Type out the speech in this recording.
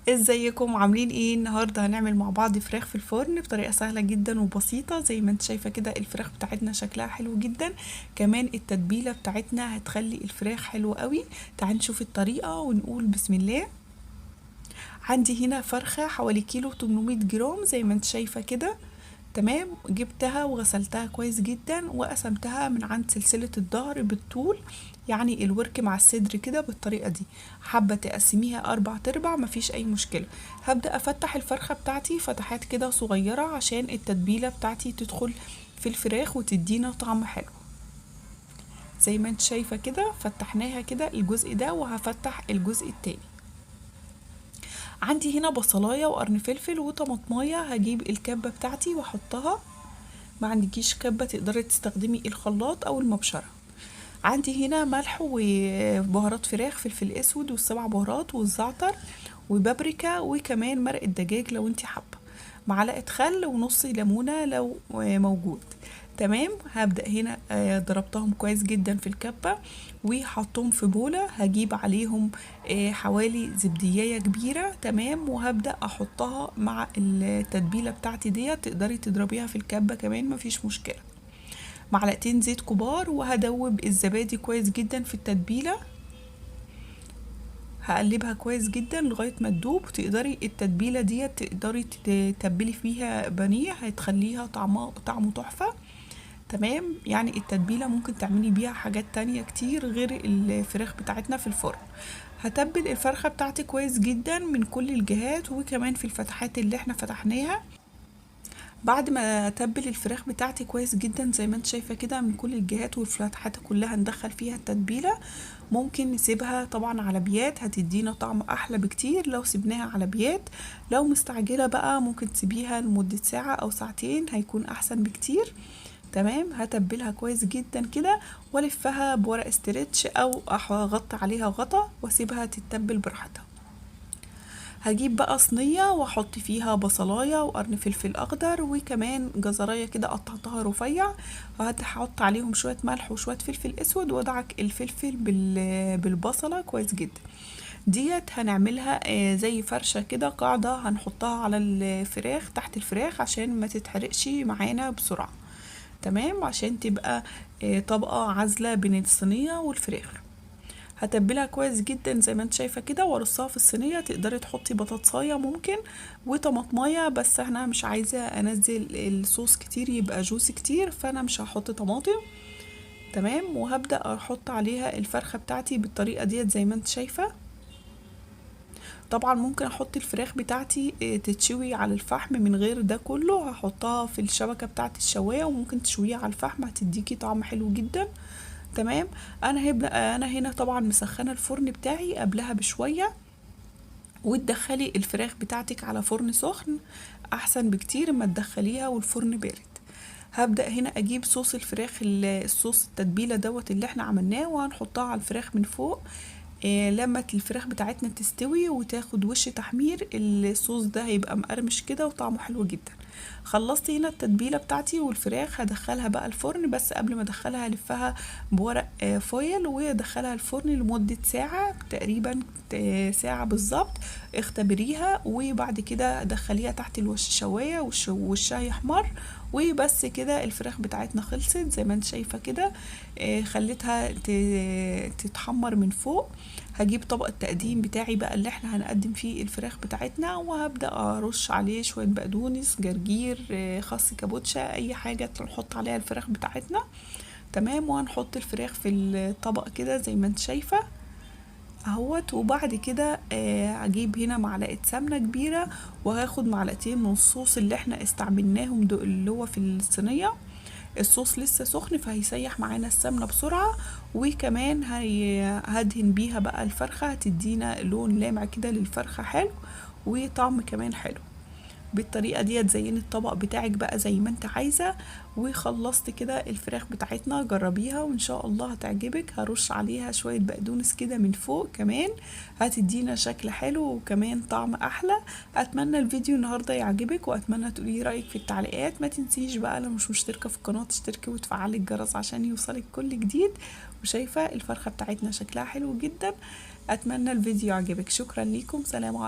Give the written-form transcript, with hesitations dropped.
ازيكم عاملين ايه؟ النهارده هنعمل مع بعض فراخ في الفرن بطريقة سهلة جدا وبسيطة. زي ما انت شايفه كده الفراخ بتاعتنا شكلها حلو جدا، كمان التتبيله بتاعتنا هتخلي الفراخ حلوة قوي. تعال نشوف الطريقة ونقول بسم الله. عندي هنا فرخة حوالي كيلو 800 جرام زي ما انت شايفه كده، تمام. جبتها وغسلتها كويس جدا وقسمتها من عند سلسلة الظهر بالطول، يعني الورك مع الصدر كده بالطريقة دي. حابة تقسميها 4 ارباع مفيش اي مشكلة. هبدأ افتح الفرخة بتاعتي فتحات كده صغيرة عشان التتبيلة بتاعتي تدخل في الفراخ وتدينا طعم حلو. زي ما انت شايفة كده فتحناها كده الجزء ده، وهفتح الجزء التاني. عندي هنا بصلاية وقرن فلفل وطماطماية، هجيب الكبة بتاعتي واحطها. ما عندكيش كبة تقدري تستخدمي الخلاط او المبشرة. عندي هنا ملح وبهارات فراخ، فلفل اسود والسبع بهارات والزعتر وبابريكا، وكمان مرق الدجاج لو انتي حابة، معلقة خل ونص ليمونة لو موجود، تمام. هبدأ هنا، ضربتهم كويس جدا في الكبة وحطهم في بولة. هجيب عليهم، حوالي زبدية كبيرة، تمام. وهبدأ احطها مع التتبيلة بتاعتي ديت، تقدري تضربيها في الكبة كمان مفيش مشكلة. معلقتين زيت كبار، وهدوب الزبادي كويس جدا في التتبيلة. هقلبها كويس جدا لغاية ما تدوب. تقدري التتبيلة ديت تقدري تتبلي فيها بانيه، هتخليها طعمه تحفة، تمام. يعني التتبيلة ممكن تعملي بيها حاجات تانية كتير غير الفراخ بتاعتنا في الفرن. هتبل الفرخة بتاعتي كويس جدا من كل الجهات، وكمان في الفتحات اللي احنا فتحناها. بعد ما اتبل الفراخ بتاعتي كويس جدا زي ما انت شايفه كده من كل الجهات والفتحات كلها ندخل فيها التتبيله. ممكن نسيبها طبعا على بيات، هتدينا طعم احلى بكتير لو سيبناها على بيات. لو مستعجلة بقى ممكن تسيبيها لمدة ساعة او ساعتين، هيكون احسن بكتير، تمام. هتبلها كويس جدا كده والفها بورق استرتش او اغطي عليها غطا واسيبها تتبل براحتها. هجيب بقى صينية واحط فيها بصلاية وقرن فلفل اخضر وكمان جزراية كده قطعتها رفيع، هحط عليهم شوية ملح وشوية فلفل اسود، وادعك الفلفل بالبصلة كويس جدا. ديت هنعملها، زي فرشة كده قاعدة هنحطها على الفراخ تحت الفراخ عشان ما تتحرقش معانا بسرعة، تمام، عشان تبقى، طبقة عازلة بين الصينية والفراخ. هتبلها كويس جدا زي ما انت شايفه كده وارصها في الصينية. تقدري تحطي بطاطسايه ممكن وطماطمايه، بس انا مش عايزه انزل الصوص كتير يبقى جوسي كتير، فانا مش هحط طماطم، تمام. وهبدا احط عليها الفرخه بتاعتي بالطريقة ديت زي ما انت شايفه. طبعا ممكن احط الفراخ بتاعتي، تتشوي على الفحم من غير ده كله، هحطها في الشبكة بتاعت الشوايه وممكن تشويها على الفحم، هتديكي طعم حلو جدا، تمام. انا هنا طبعا مسخنه الفرن بتاعي قبلها بشوية، وتدخلي الفراخ بتاعتك على فرن سخن احسن بكتير ما تدخليها والفرن بارد. هبدا هنا اجيب صوص الفراخ، الصوص التتبيله دوت اللي احنا عملناه، وهنحطها على الفراخ من فوق. لما الفراخ بتاعتنا تستوي وتاخد وش تحمير، الصوص ده هيبقى مقرمش كده وطعمه حلو جدا. خلصت هنا التتبيله بتاعتي والفراخ، هدخلها بقى الفرن. بس قبل ما ادخلها هلفها بورق، فويل وادخلها الفرن لمدة ساعة تقريبا، ساعة بالظبط. اختبريها وبعد كده دخليها تحت الوش شوايه وشها يحمر. وبس كده الفراخ بتاعتنا خلصت زي ما انت شايفه كده. خليتها تتحمر من فوق. هجيب طبق التقديم بتاعي بقى اللي احنا هنقدم فيه الفراخ بتاعتنا، وهبدأ ارش عليه شوية بقدونس، جرجير، خس كابوتشا، اي حاجة نحط عليها الفراخ بتاعتنا، تمام. وهنحط الفراخ في الطبق كده زي ما انت شايفة اهوت. وبعد كده، هجيب هنا معلقة سمنة كبيرة، وهاخد معلقتين من الصوص اللي احنا استعملناهم دول اللي هو في الصينية. الصوص لسه سخن فهيسيح معانا السمنة بسرعة، وكمان هدهن بيها بقى الفرخة، هتدينا لون لامع كده للفرخة حلو وطعم كمان حلو. بالطريقة دي تزيني الطبق بتاعك بقى زي ما انت عايزة. وخلصت كده الفراخ بتاعتنا، جربيها وان شاء الله هتعجبك. هرش عليها شوية بقدونس كده من فوق كمان، هتدينا شكل حلو وكمان طعم احلى. اتمنى الفيديو النهاردة يعجبك، واتمنى تقولي رأيك في التعليقات. ما تنسيش بقى لو مش مشتركة في القناة تشتركي وتفعلي الجرس عشان يوصلك كل جديد. وشايفة الفرخة بتاعتنا شكلها حلو جدا. اتمنى الفيديو يعجبك. شكرا ليكم، سلام عليكم.